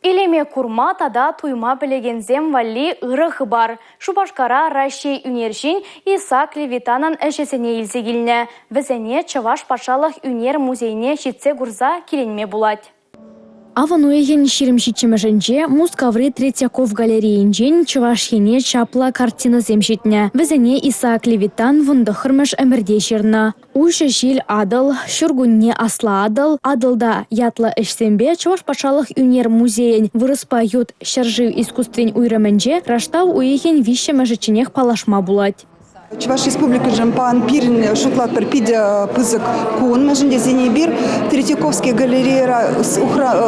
Илеме курма тата туйма пӗлекенсем валли ырӑ хыпар. Шупашкара Раҫҫей ӳнерҫин Исаак Левитанӑн ӗҫӗсене илсе килнӗ. Вӗсене Чӑваш патшалӑх ӳнер музейне ҫитсе курса киленме пулать. Авӑн уйӑхӗн 27-мӗшӗнче Мускаври Третьяков галерейинчен Чӑваш Ене чаплӑ картинӑсем ҫитнӗ. Вӗсене Исаак Левитан 19-мӗш ӗмӗрте ҫырнӑ. Уҫӑ ҫил Атӑл, Ҫуркунне Аслӑ Атӑл, Атӑлта ятлӑ ӗҫсемпе Чӑваш патшалӑх ӳнер музейӗн вырӑспа ют ҫӗршыв искусствин уйрӑмӗнче раштав уйӑхӗн виҫҫӗмӗшӗчченех паллашма пулать. Чӑваш Республикишӗн пан пирӗн шутлатпӑр питӗ пысӑк кун, мӗншӗн тесен эпир Третьяковский галерейӑра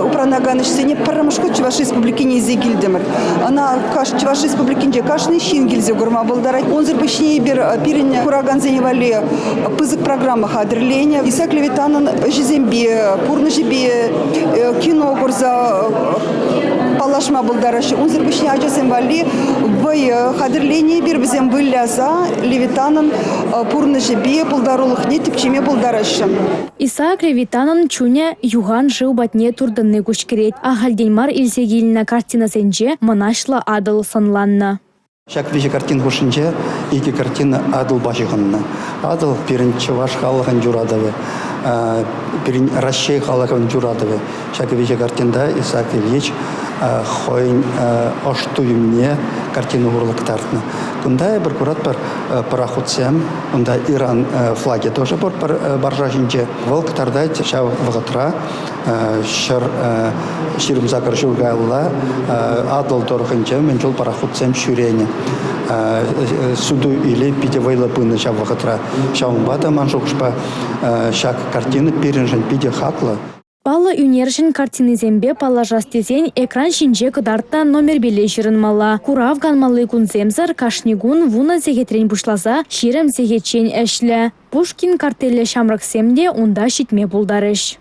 упранакан ӗҫсене пӗрремӗш хут Чӑваш Республикине илсе килтӗмӗр. Ӑна Чӑваш Республикинче кашни ҫын килсе курма пултарать. Унсӑр пуҫне эпир пирӗн куракансене валли пысӑк программа хатӗрленӗ. Исаак Левитанӑн ӗҫӗсемпе, пурнӑҫӗпе кино курса паллашма пултараҫҫӗ. Унсӑр пуҫне ачасем валли вӑйӑ хатӗрленӗ эпир. Вӗсем выляса Левитанӑн пурнӑҫӗпе пултарулӑхне тӗпчеме пултараҫҫӗ. Исаак Левитанӑн чунӗ юхан шыв патне туртӑнни куҫкӗрет. Ахальтен мар илсе килнӗ картинӑсенче мӑнаҫлӑ Атӑл сӑнланнӑ. Ҫак виҫӗ картин хушшинче икӗ картина Атӑлпа ҫыхӑннӑ. Атӑл пирӗн чӑваш халӑхӗн юратӑвӗ, пирӗн Раҫҫей халӑхӗн юратӑвӗ. Ҫак виҫӗ картинта Исаак Ильич хӑйӗн ӑш туйӑмне картина урлӑ кӑтартнӑ. Кунта эпир куратпӑр пӑрахутсем, унта Иран флагӗ тоже пур пӗр баржа ҫинче. Вӑл кӑтартать ҫав вӑхӑтра 128 ҫул каялла Атӑл тӑрӑхӗнче мӗн чул пароходсем ҫӳренӗ. Суту-илӳ питӗ вӑйлӑ пынӑ ҫав вӑхӑтра. Ҫавӑнпа та, ман шухӑшпа, ҫак картина пирӗншӗн питӗ хаклӑ. Паллӑ ӳнерҫӗн картинисемпе паллашас тесен экран ҫинче кӑтартнӑ номерпеле ҫырӑнмалла. Курав канмалли кунсемсӗр кашни кун вунӑ сехетрен пуҫласа 20 сехетчен ӗҫлӗ. Пушкин карттиллӗ ҫамрӑксем те унта ҫитме пултарӗҫ.